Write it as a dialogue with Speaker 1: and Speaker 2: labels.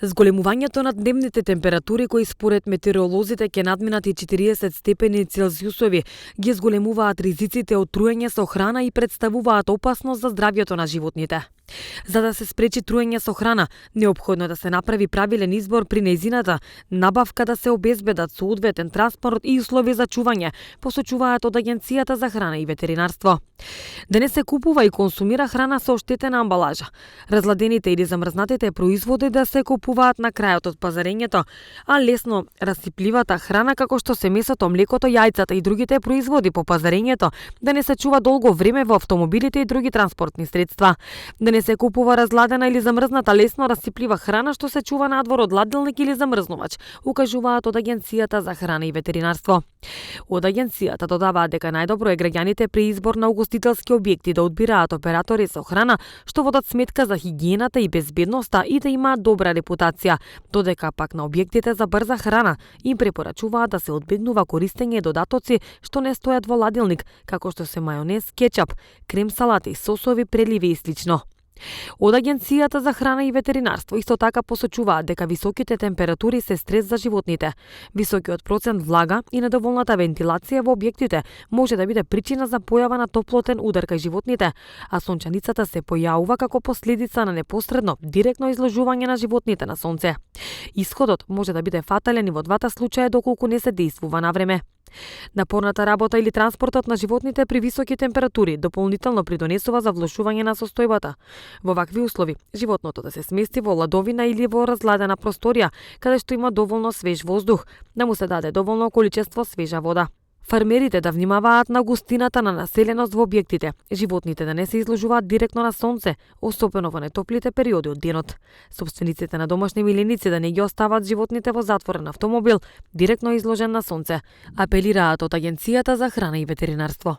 Speaker 1: Зголемувањето на дневните температури кои според метеоролозите ќе надминат и 40 степени Целзиусови ги зголемуваат ризиците од труење со храна и представуваат опасност за здравјето на животните. За да се спречи труење со храна, неопходно е да се направи правилен избор при нејзината набавка, да се обезбедат соодветен транспорт и услови за чување, посочуваат од Агенцијата за храна и ветеринарство. Да не се купува и консумира храна со оштетена амбалажа. Разладените или замрзнатите производи да се купуваат на крајот од пазарењето, а лесно расипливата храна како што се месото, млекото, јајцата и другите производи по пазарењето да не се чува долго време во автомобилите и други транспортни средства. Да не се купува разладена или замрзната лесно расиплива храна што се чува надвор од ладилник или замрзнувач, укажуваат од Агенцијата за храна и ветеринарство. Од Агенцијата додаваат дека најдобро е граѓаните при избор на угостителски објекти да одбираат оператори со храна што водат сметка за хигиената и безбедноста и да имаат добра репутација, додека пак на објектите за брза храна им препорачуваат да се одбегнува користење додатоци што не стојат во ладилник, како што се мајонез, кетчап, крем салати, сосови, преливи и слично. Од Агенцијата за храна и ветеринарство исто така посочуваат дека високите температури се стрес за животните. Високиот процент влага и недоволната вентилација во објектите може да биде причина за појава на топлотен удар кај животните, а сончаницата се појавува како последица на непосредно, директно изложување на животните на сонце. Исходот може да биде фатален и во двата случаја доколку не се действува на време. Напорната работа или транспортот на животните при високи температури дополнително придонесува за влошување на состојбата. Во вакви услови, животното да се смести во ладовина или во разладена просторија, каде што има доволно свеж воздух, да му се даде доволно количество свежа вода. Фармерите да внимаваат на густината на населеност во објектите, животните да не се изложуваат директно на сонце, особено во нетоплите периоди од денот. Собствениците на домашни миленици да не ги остават животните во затворен автомобил, директно изложен на сонце, апелираат од Агенцијата за храна и ветеринарство.